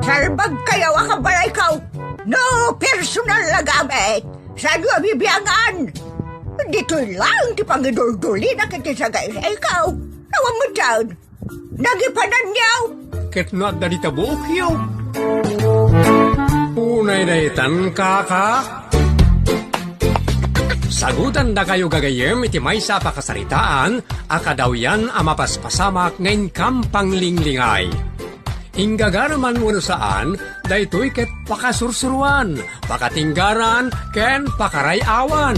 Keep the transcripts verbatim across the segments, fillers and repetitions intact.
Salbagkayo a kabalayko. No personal a gamit. Saanyo a bibiangan. Ditoy laeng ti pangiduldulina iti sagaysayko. Awan metten. Nagipananyo. Ket no adda dita buokyo. Unay daytan, kaka. Sagutandakayo gagayyem iti maysa a pakasaritaan a kadawyan a mapaspasamak nga inkam panglinglingay. Inggagaraman wenno saan, daytoy ket pakasursuroan, pakatinggaran, ken pakaray-awan.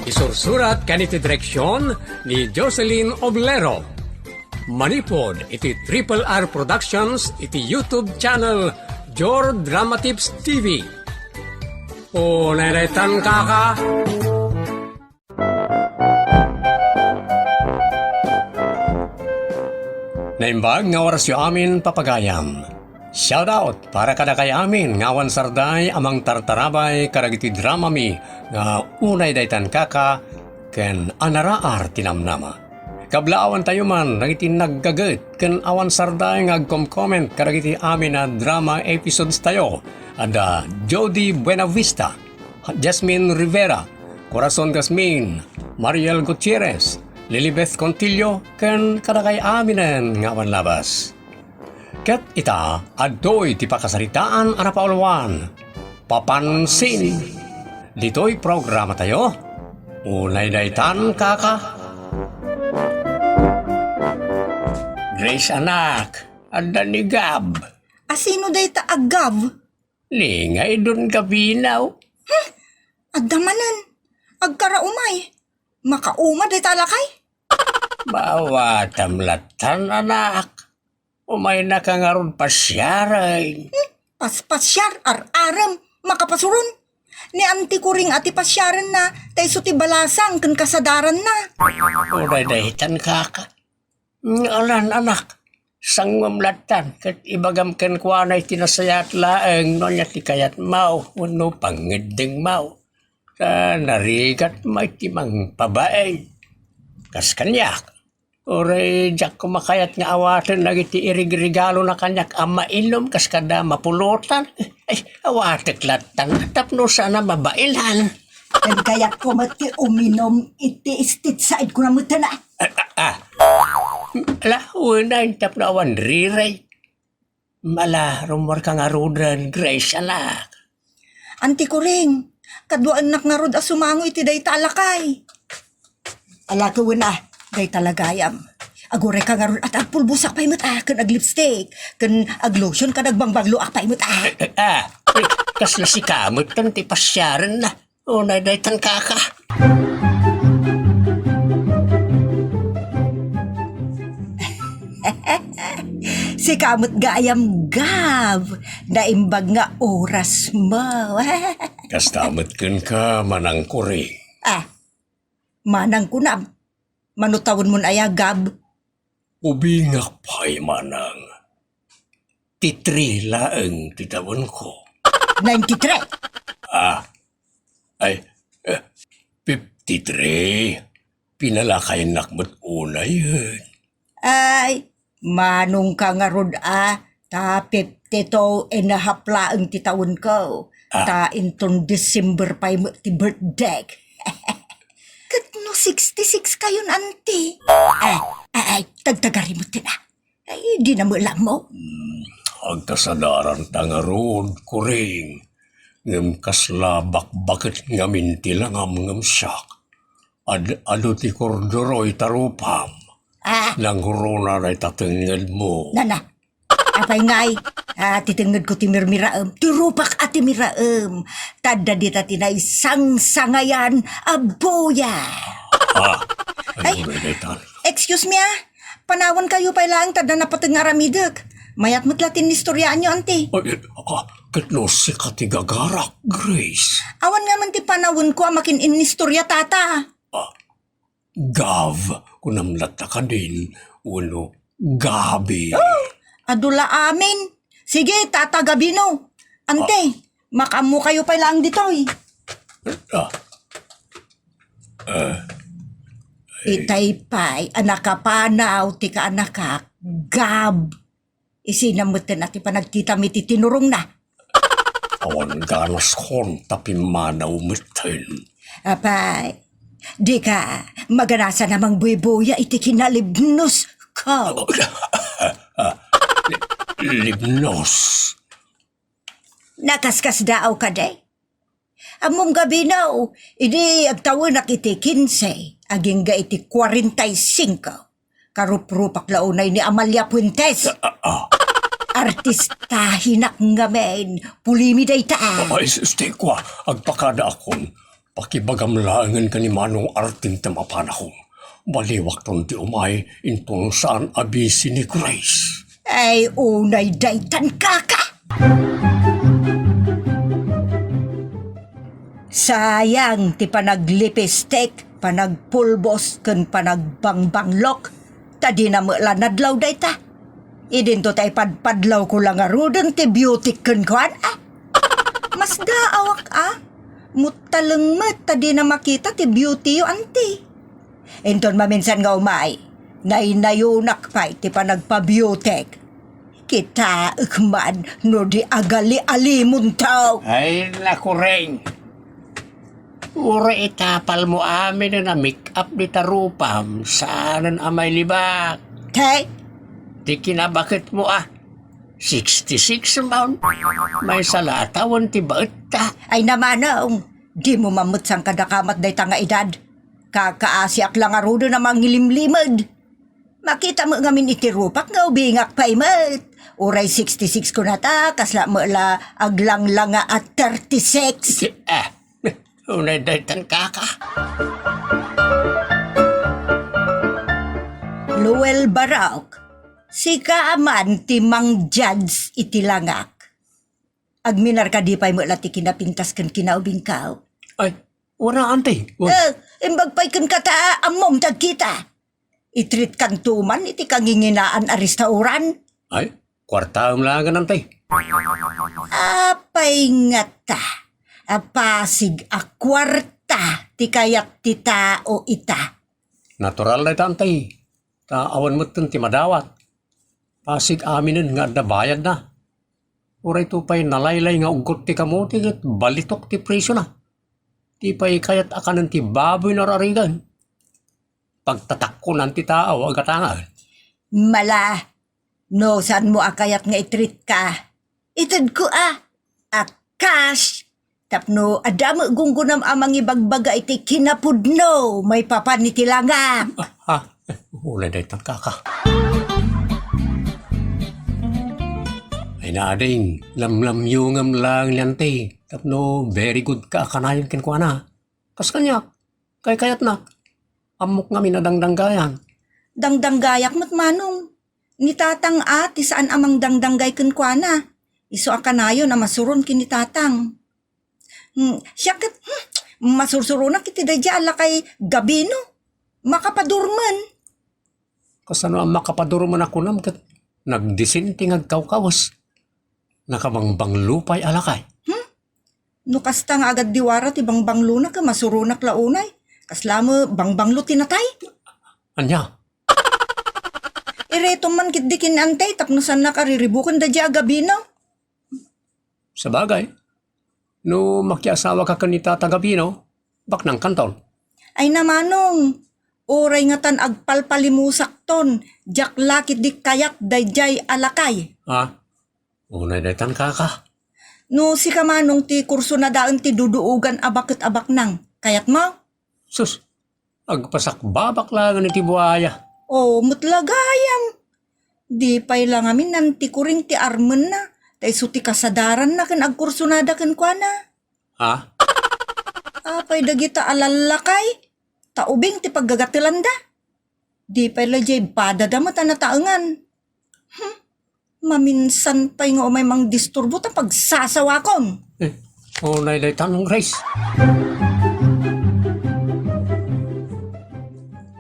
Isursurat ken iti direksion ni Jocelyn Oblero. Manipud iti Triple R Productions iti YouTube channel Jor Drama Tips T V. Unay daytan, kaka. Naimbag nga orasyo amin, papagayam. Shout out para kadakay amin nga awan sarday a mangtartarabay kadagiti dramami nga Unay Daytan, Kaka ken Anaraar ti Namnama. Kablaawantayo man dagiti naggaget ken awan sarday nga agkom-comment kadagiti amin a drama episodes tayo. Adda Jody Buenavista, Jasmine Rivera, Corazon Gasmin, Mariel Gutierrez, Lilibeth Contillo, ken kadakay aminen nga awan labas. Ket ita, adtoy ti pakasaritaan a napauluan. Papansin. Ditoy programa tayo. Unay daytan, kaka. Grace, anak, adda ni Gab. A sino dayta a Gab? Ni nga idon Gabinaw. Hmm, adda manen. Agkaraumay. Makauma dayta a lakay? Maawatam lattan, anak. Umaynaka ngarud pasiaren. Hmm, paspasiar, ar-arem, makapasuron. Ni Auntie Kuring a ti pasiarenna, ta isu ti balasang ken kasadaranna. Uray daytan, kaka. Alan, anak, sanguem lattan, ket ibagam kenkuana iti nasayaat laeng no ania ti kayatmo wenno pangngeddengmo. Ta narigatmo iti mangpabain. Kas kaniak, uray diak koma kayat nga awaten dagiti irigrigalona kaniak a mainom kas kada mapulotan. Ay, awatek lattan tapno saan a mabailan. Ken kayatko met ti uminom iti State Side ko na metten, a. Ah, ah, ah. Ala, unayen tapno awan riray. Ala, rummuarka ngaruden, Grace, anak. Auntie Kuring, kaduaennak ngarud a sumango iti dayta a lakay. Ala, ket wen a, dayta la gayam. Agurayka ngarud a agpulbosak pay met a, ken aglipstick, ken aglotion, ken agbangbaglua pay met a. Eh, eh, ah, eh, kasla sika met ti pasiarenna. Unay daytan, kaka. Sika met gayam, Gab. Naimbag nga orasmo. Kasta met kenka, Manang Kuring. Ah, manang kunam. Mano tawenmon aya, Gab? Ubingak pay, manang. Ti three laeng ti tawenko. Ninety-three. Ah, ay, eh, fifty-three. Pinalakayennak met unayen. Ay, manongka ngarud a, ta fifty-two and a half laeng ti tawenko. Ah. Ta inton December pay met ti birthday. Ket no sixty-six kayon, auntie? Ay, ay, ay, tagtagari met ti na. Ay, di na met la ammo. Hmm, agkasadaranta ngarud, Kuring. Ngem kasla bakbaket ngamin ti langam ngem siak. Ad-, adu ti kordoroy ta rupam. Ah. Nangruna dayta tengngedmo. Nana. Apay ngay, ah, ti tengngedko ti mirmiraem. Ti rupak a ti miraem. Ta adda dita ti naisangsangayan a buya. Ah, ay, ay, buya dayta. Excuse me, ah. Panawankayo pay laeng ta adda napateg nga aramidek. Mayat met la ti innistoriaanyo, auntie. Ay, eh, ah, ket no sika ti gagarak, Grace. Awan ngamin ti panawenko a makin-innistoriatata. Ah, Gav, kunam latta kadin, wenno Gabi. Adu la amin. Sige, Tata Gabino. Ante, ah, makaammokayo pay laeng ditoy. Ah. Eh. Itay pay a nakapanaw ti kaanakak, Gab. Isina metten a ti panagkitami ti tinurongna. Awan ganaskon ta pimmanaw metten. Apay, dika maganasa a mangbuybuya iti kinalibnosko. Li-, libnos. Nakaskasdaaw kadi? Ammom, Gabino, idi agtawenak iti kinse, agingga iti kuarenta y singko, karuprupak la unay ni Amalia Fuentes. Ah, ah, ah. Artistahinak ngamin, pulimi dayta. Ay, sus, tikwa, agpakadaakon. Pakibagam laengen ken ni Manong Arting ti mapanakon. Baliwakton ti umay inton saan a busy ni Grace. Ay, unay daytan, kaka! Sayang ti panaglipistik, panagpulbos, ken panagbangbanglok. Ta dina met la nadlaw dayta. Idinto ta ipadpadlawko la ngaruden ti beauty kenkuana. Masdaawak a. Muttaleng met ta dina makita ti beauty-yo, anti. Inton maminsan nga umay, naynayonak pay ti panagpa-beauty. Kitaek man no di agali-alimonto. Ay, nakureng. Uray itapalmo amin a make-up dita rupam, saanen a mailibak. Te? Ti kinabaketmo a, sixty-six man. Maysa la a tawen ti baetta. Ay, namanong, dimo mammet sangkadakamat dayta nga edad. Kakaasiak la ngaruden a mangilimlimed. Makita met ngamin iti rupak nga ubingak pay met. Uray sixty-six kunata, kasla met la aglanglanga a thirty-six. Ah, unay daytan, kaka. Noel Barok, sika a man ti mang-judge iti langak. Agminar kadi pay met la ti kinapintas ken kinaubingko. Ay, wara, anti. Wa- Eh, imbag pay kenka ta ammom dagita. I-treat kanto man iti kanginginaan a restaurant. Ay, kuartaem laengen, anti. Apay ngata, a pasig a kuarta ti kayat ti tao ita. Natural dayta, anti. Ta awan metten ti madawat. Pasig aminen nga adda bayadna. Uray to pay nalaylay nga uggot ti kamote ket balitok ti presiona. Di pay kayat a kanen ti baboy no ar-arigan. Pagtatakkonan ti tao a gatangan. Mala, no saanmo a kayat nga i-treat ka, itedko a, a cash, tapno adda met gunggonam a mangibagbaga iti kinapudno maipapan iti langak. Ah, ah, unay daytan, kaka. Ay, naading, lamlamyongam laeng ni anti, tapno very good ka a kanayon kenkuana. Kas kaniak, kaykayatnak. Ammok ngamin a dangdanggayan. Dangdanggayak met, manong. Ni tatang a ti saan a mangdangdanggay kenkuana. Isu a kanayon a masuron ken ni tatang. Hmm, siak ket, hmm, masursuronak iti daydiay a lakay Gabino. Makapadurmen. Kasano a makapadurmen a kunam ket nagdisin ti ngagkawkawes? Nakabangbanglo pay a lakay. Hmm? No kasta nga agaddiwara ti bangbanglona ket masuronak la unay. Kasla met bangbanglo ti natay? Ania? Iretom man ketdi ken ni anti tapno saannak a riribuken daydiay a Gabino. Sabagay, no makiasawaka ken ni Tata Gabino, baknangkanton. Ay, namanong, uray ngatan agpalpalimusakton, diak la ketdi kayat daydiay a lakay. Ah, unay daytan, kaka. No sika, manong, ti kursunadaen ti duduogan a baket a baknang, kayatmo? Sus, agpasakbabak laengen iti buaya. Oh, met la gayam. Di pay la ngamin nantikuring ti armenna, ta isu ti kasadaranna ken agkursunada kenkuana. Ha? Apay dagita a lallakay, ta ubing ti paggagatelanda. Di pay la diay padada met a nataengan. Hmm, maminsan pay nga umay mangdisturbo ta pagsasawakon. Eh, unay daytan, Grace.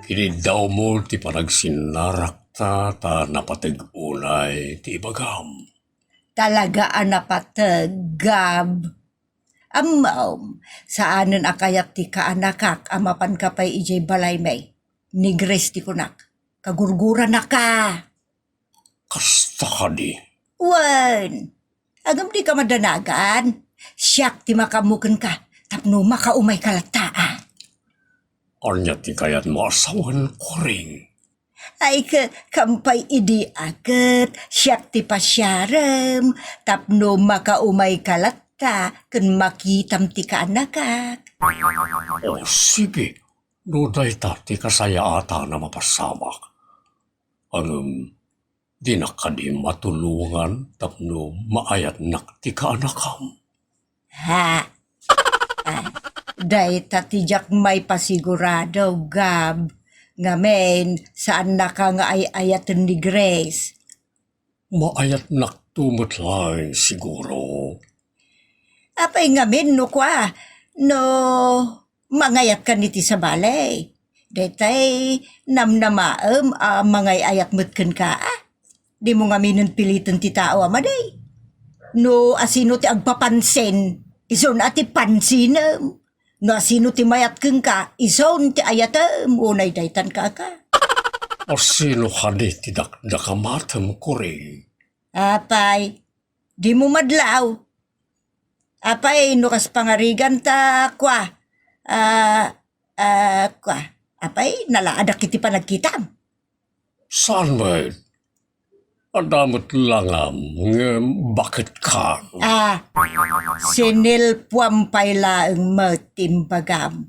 Kinidawmo ti panagsinnarakta ta napateg unay ti ibagam. Talaga a napateg, Gab. Ammom, saanen a kayat ti kaanakak a mapanka pay idiay balaymi. Ni Grace ti kunak. Kagurguranaka. Kasta kadi? Wen, agem dika madanagan. Siak ti makaammo kenka tapno makaumayka latta, a. Ania ti kayatmo a sawen, Kuring? Ay, ka-, kampay idi a ket siak ti pasiarem tapno makaumayka latta ken makitam ti kaanakak. O, sige. No dayta ti kasayaatan a mapasamak. Ngem, dinak kadi matulongan tapno maayatnak ti kaanakam? Ha? Ah, dayta ti diak maipasigurado, Gab. Ngamin, saannaka nga ay-ayaten ni Grace. Maayatnakto met laeng siguro. Apay ngamin no kua, no mangayatkan iti sabali? Daytay namnamaem a mangay-ayat met kenka, a? Dimo ngaminen piliten ti tao a madi. No asino ti agpapansin, isun a ti pansinem. No asino ti mayat kenka, isun ti ayatem, unay daytan, kaka. Asino kadi ti dakdakamatem, Kuring? Apay, dimo madlaw. Apay, no kas pangarigan ta, kua, ah, ah, kua, apay, nalaadak iti panagkitam. Saan met? Adda met langam ngem baket ka. Ah, sinilpuam pay laeng met ti imbagam.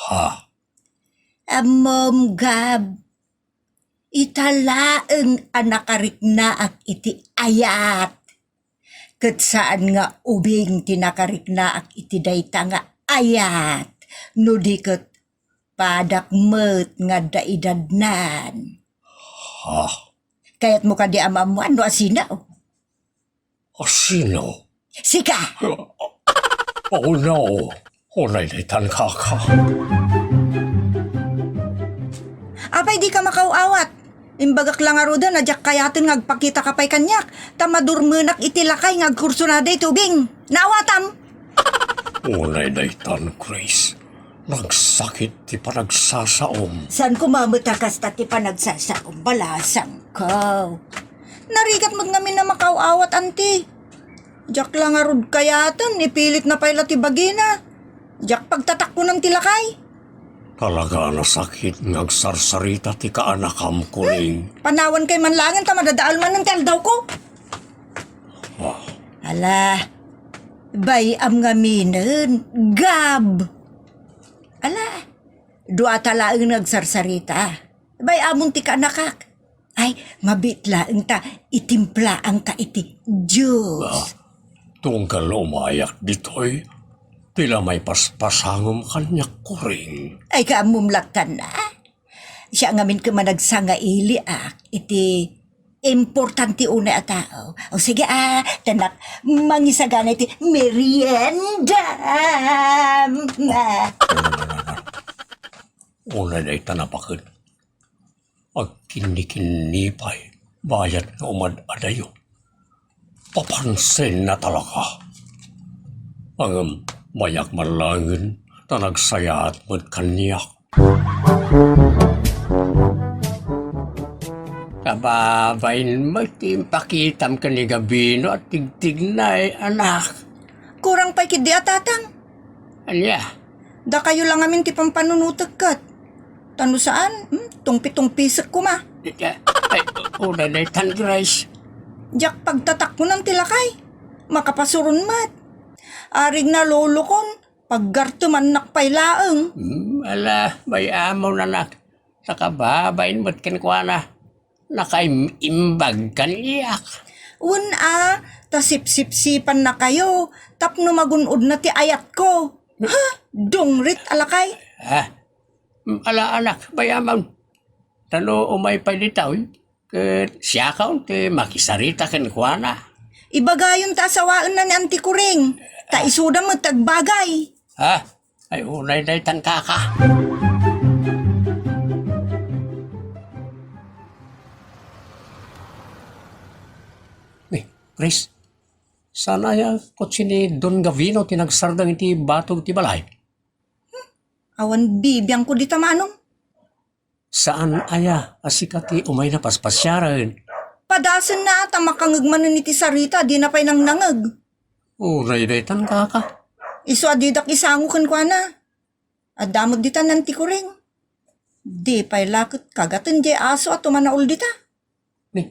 Ha? Ammom, Gab, ita laeng a nakariknaak iti ayat. Ket saan nga ubing ti nakariknaak iti dayta nga ayat, no di ket padak met nga adda idadnan. Ha? Kayatmo kadi a maammuan no asino? Asino? Sika! Oh no! Unay daytan, kaka. Apay dika makaaw-awat? Imbagak la ngaruden a diak kayaten nga agpakitaka pay kaniak, ta madurmenak iti lakay nga agkursunada iti ubing. Naawatam? Unay daytan, Grace. Nagsakit ti panagsasaom. Saan koma met a kasta ti panagsasaom, balasangko. Narigat met ngamin a makaaw-awat, anti. Diak la ngarud kayaten, ipilitna pay la ti bagina. Diak pagtatakkonan ti lakay. Talaga a nasakit nga agsarsarita ti kaanakam, Kuring. Panawankayo man laengen ta madadael manen ti aldawko. Ah. Ala, bay-am ngaminen, Gab. Ala, dua ta laeng nga agsarsarita. Bay-amon ti kaanakak. Ay, mabiit laeng ta itimplaanka iti Dios. Ah, tunggal umayak ditoy, ti la maipaspasangom kaniak, Kuring. Ay, kaammom latta. Siak ngamin ket managsangailiak iti importante unay a tao. O sige, a, tanak, mangisagana iti merienda. Unay dayta napaket. Agkinnikinni pay, bayat nga umad-adayo. Papansinna talaga. Ngem, mayak man laengen ta nagsayaat met kaniak. Kababain met ti impakitam ken ni Gabino a tigtignay, anak. Kurang pay ketdi a tatang. Ania? Dakayo la ngamin ti pampanunotek ket. Ta no saan, hmm, tungpi-tungpisek koma. Ay, unay daytan, Grace. Diak pagtatakkonan ti lakay. Makapasuron met. Arig na lolokon, paggartemannak pay laeng. Hmm, ala, bay-amon, anak. Ta kababain met kenkuana. Nakaim-imbag kaniak. Wen a, ta sipsipsipannakayo tapno magun-odna ti ayatko. Ha? Dungrit a lakay. Ah, mm, ala, anak, bay-amon. Ta no umay pay ditoy, ket siakon ti makisarita kenkuana. Ibagayon ta asawaenna ni Anti Kuring, ta isuda met ti agbagay. Ha? Ay, unay daytan, kaka. Ni, Chris, saan aya kotse ni Don Gavino ti nagsardeng iti batog ti balay? Hmm, awan bibiangko dita, Manong. Saan aya a sika ti umayna paspasiaren? Padasenna ta makangeg manen iti sarita, dina pay nangnangeg. Uray daytan, kaka. Isu a didak isango kenkuana. Adda met ditan Auntie Kuring. Di pay la ket kagaten diay aso a tumanaol dita. Ni,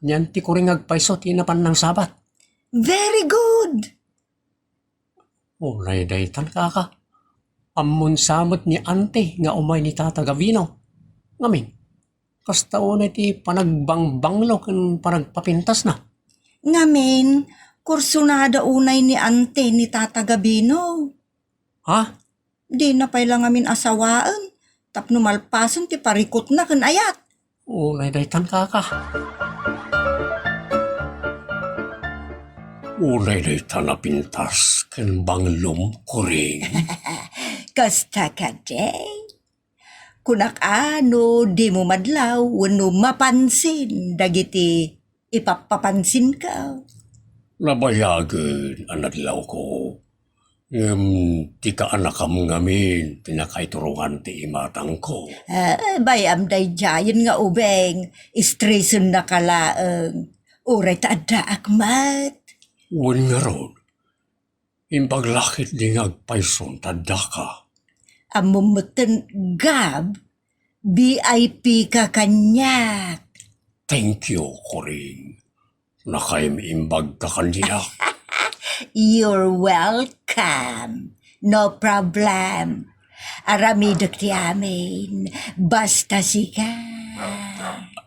ni Auntie Kuring agpayso ti napan nangsabat. Very good! Uray daytan, kaka. Ammon sa met ni Auntie nga umay ni Tata Gabino. Ngamin, kasta unay ti panagbangbanglo ken panagpapintasna. Ngamin, kursunada unay ni Auntie ni Tata Gabino. Ha? Dina pay la ngamin asawaen tapno malpasen ti parikutna ken ayat. Unay daytan, kaka. Unay daytan a pintas ken banglom, Kuring. Kasta kadi? Kunak a no dimo madlaw wenno mapansin dagiti ipappapansinko. Nabayagen a nadlawko. Ngem ti kaanakam ngamin ti nakaiturongan ti imatangko. Ah, bay-am daydiayen nga ubing, estresennaka laeng. Uray ta addaak met. Wen ngarud, imbag la ketdi nga agpayson ta addaka. Ammom metten, Gab, V I P ka kaniak. Thank you, Kuring. Nakaimbag ka kaniak. You're welcome. No problem. Aramidek ti amin. Basta sika.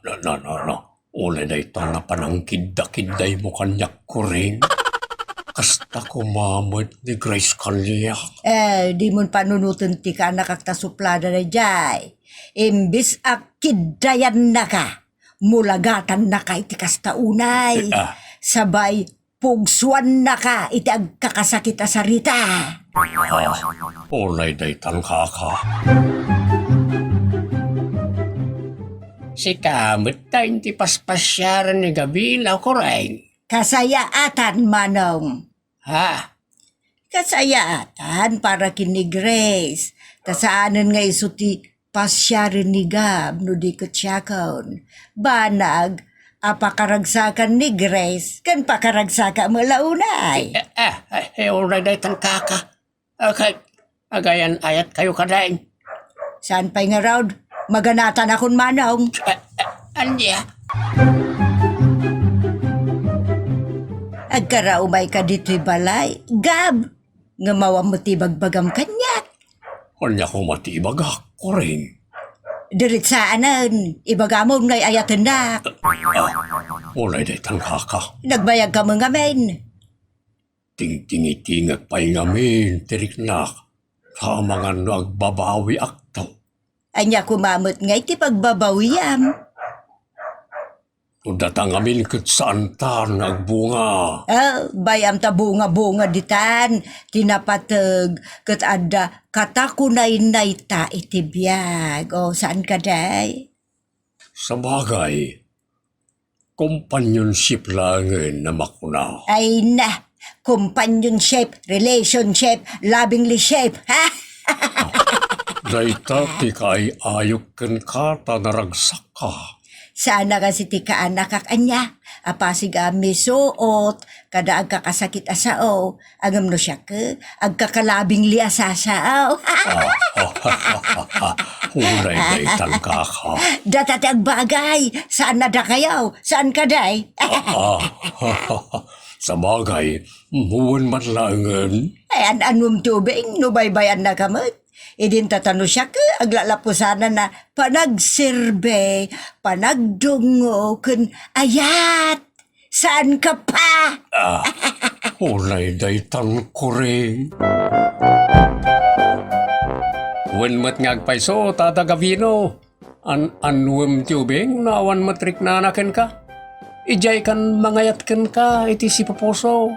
No, no, no, no. Uray dayta a panangkiddakiddaymo kaniak, Kuring. Kasta koma met ni Grace kaniak. Eh, dimon panunoten ti kaanakak ta suplada daydiay. Imbes a kiddayannaka, mulagatannaka iti kasta unay. Eh, ah. Sabay pugsuannaka iti agkakasakit a sarita. Ah, uray daytan, kaka. Sika met ta iti paspasiaren ni Gabino, Kuring. Kasayaatan, Manong. Ha? Kasayaatan para ken ni Grace. Ta saanen nga isu ti pasiaren ni Gab no di ket siakon. Banag a pakaragsakan ni Grace ken pakaragsaka met la unay. Eh, eh, eh, eh, uray daytan, kaka. Okay, agayan-ayatkayo kadi. Saan pay ngarud, maganatanakon, Manong. Eh, eh, ania? Agkaraumayka ditoy balay, Gab, ngem awan met ti ibagbagam kaniak. Ania koma ti ibagak, Kuring? Diretsaanen, ibagamon nga ay-ayatennak. Ah, uray daytan, kaka. Nagbayagka met ngamin. Tingtingitingek pay ngamin ti riknak, amangan no agbabawiakto. Ania koma met ngay ti pagbabawiam? No data ngamin ket saantan nga agbunga. Ah, bay-am ta bunga-bunga ditan ti napateg ket adda katakunaynayta iti biag. O, saan kadi? Sabagay, companionship laengen a makuna. Ay na, companionship, relationship, lovingly ship, ha? Dayta ti kaay-ayok kenka ta naragsakka. Saan a kasi ti kaanakak ania, a pasig a misuot, kada agkakasakit a sao, ngem no siak, agkakalabingli a sasao. Ah, uray daytan, kaka. Data ti agbagay, saan a dakayo, saan kadi? Ah, sabagay, wen man laengen. Ay, an-anuem ti ubing, no baybay-annaka met. Idin ta no siak, aglalapusanan a panagserbi, panagdungngo, ken ayat. Saan ka pa? Ah, uray daytan, Kuring. Wen met nga agpayso, Tata Gabino. An-anuem ti ubing no awan met riknana kenka? Idiay kan mangayat kenka iti sipupuso.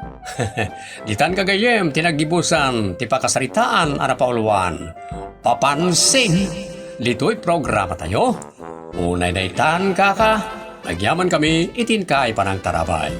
Ditan gagayyem ti naggibusan ti pakasaritaan a napauluan. Papansin, ditoy programatayo. Unay daytan, kaka, agyaman kami iti inkay panangtarabay.